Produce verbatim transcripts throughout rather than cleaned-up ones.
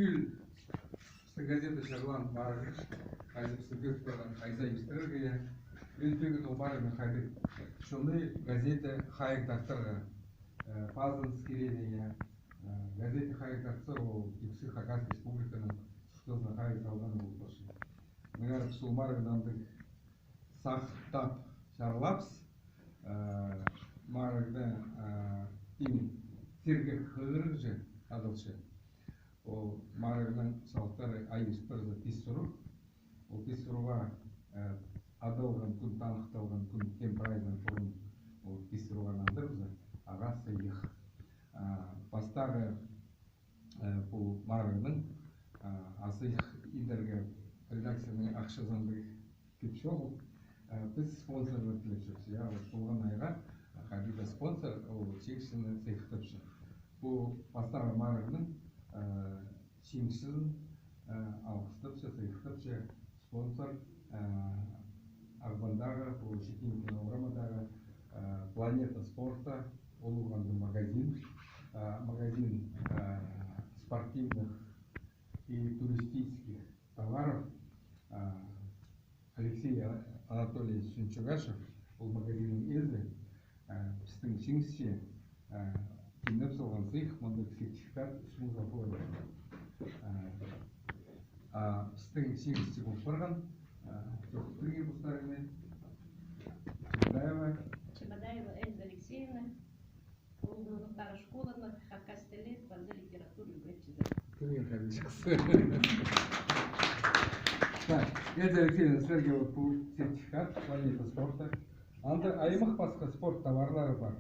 Пӱӱл пістің газета чарлаан марығ, хайзы пістің кӧріп парған, хайзы истерге, я. Мин пӱӱн ол марығны хайдағ чонны газета хайығ тартарға, э, пазын сірерге, я. Э, газета хайығ тартса, ол тиксі Хакас Республиканың чуртазына хайығ салған полып парча. Мынаңар піс ол марығны андағ сахтап чарлапчабыс, э, марығны, э, тиң сергек хығырығҷы адалча. Ол марығның салыхтары айыбыстырза пис сурығ. Ол пис сурығға, э, адалған кӱн, таныхталған кӱн, кем прайзынаң пурун ол пис сурығға нандырыбызар, ағаа сыйых. Э, пастағы, э, пу марығның, э, а сыйых идерге редакцияның ахчазы андағ кӧп чоғыл. Э, піс спонсорлар тілепчебіс, я, вот полған айға, э, хайдағ-да спонсор ол чиңісчіні сыйыхтапча. Пу пастағы марығның, э, чиңісчізін, э, алғыстапча, сыйыхтапча спонсор, э, Ағбандағы, пу Щетинкина орамадағы, э, Планета спорта, улуғ андағ магазин, э, магазин, э, спортивных и туристических товаров, а, Алексей Анатольевич Сунчугашев, ол магазиннің ээзі, а, пістің чиңісчі, а, тимнеп салған сыйых, мындағ сертификат ӱс муңға полар. А, а, пістің чиңісчі полып парған, а, чоохтап пирерге постарыңны. Чебодаева. Чебодаева Эльза Алексеевна. Улуғ Нуғтағы школаның хакас тілі паза литература ӱгретчізі. Кӧңніл хайди чахсы. Так, Эльза Алексеевна, сірерге вот пу сертификат Планета спорта. Анда аймах пасха спорт товарлары пар.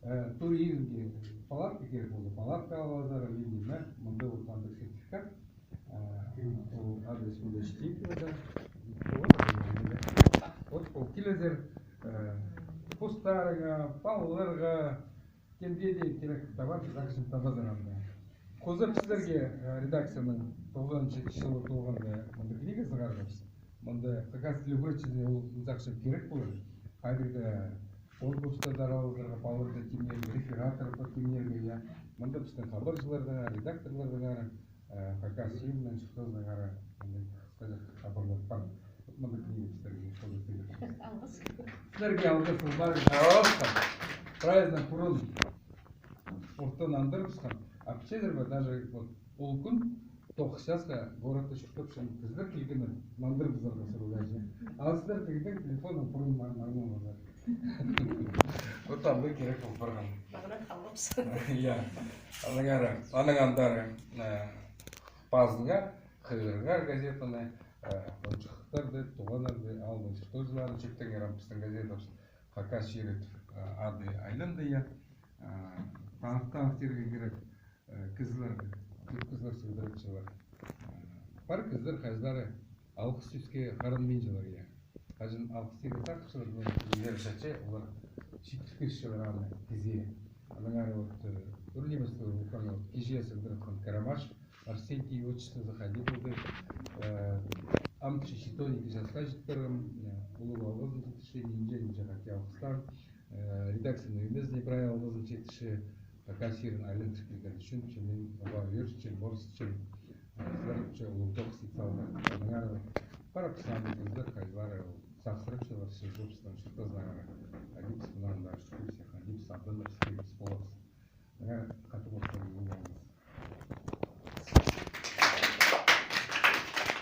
Э, туризмге палатка кирек полза, палатка аларзар, или ниме, мында вот андағ сертификат. Э, ол адрес мында Щетинкинада. Вот ол килезер, э, постарыңа, палаларға, кемге дее кирек товар, сағынчам, табазар анда. Хоза піс сірерге, э, редакцияның тоғызон читінҷі чылы толғанда мында книга сығарғабыс. Мында хакас тілі ӱгретчізіне ол, сағынчам, кирек полар. Хайдағ-да конкурстарда араласарға, палаларды тимнирге, рефераттар пар тимнирге, я. Мында пістің хабарҷыларның, редакторларның, э, хакас чирінің чуртазынаңар, мында хабарлар пар. Вот мында книга пістерге, хоза сірерге. Алғыс. Сірерге алғыс, пожалуйста. Прайзынаң пурун спортты нандырыбысхан. А пілчезер бе, даже вот ол кӱн тоғыс часха городта чуртапчатхан кізілер килгеннер нандырыбызарға сурығға. А сірер тігдің телефоннаң пурун ма-, маңнаныңар. Вот андағ кирек полып парған. Мағына халғапсың. Я. Аннаңар, аның андар, э, пазыңар, хығырыңар газетаны, э, хонҷыхтарды, туғаннарды, аалның чуртағҷыларын чӧптеңер, ам пістің газетабыс Хакас чирі, э, ады айланды, я. Э, таныхтап тирге кирек, э, кізілерні, тӧрт кізілер сыдырчалар. Э, пар кізілер, хайзылары алғыс сӧске харанминчалар, я. Хаҷан алғыс тирге сағынчалар, но кізілер чатча, олар читіргенчелер аны кізее. Аннаңар вот, э, ӱр нимес, вот, кижее сыдыртхан Карамаш Арсентий отчествозы хайди полды. Э, ам читон ікі часха читпиргем, э, улуғ алғызын читірчем, нинҷе-нинҷе хати алғыстаам. Э, редакцияның ӧмезіне прай алғызын читірчем, Хакас чирін айландыр килген ӱчӱн, че мин уғаа ӧрінчем, морсчам, э, сірер че улуғ тоғыс ит салдар. Аннаңар пар пістің кізілер, хайзылары ол сағыссырапчалар, че чуртазынаңар. Хайди піс мынаңар чуртирбыс, хайди піс адаларбыс, хайди піс поларбыс. Э,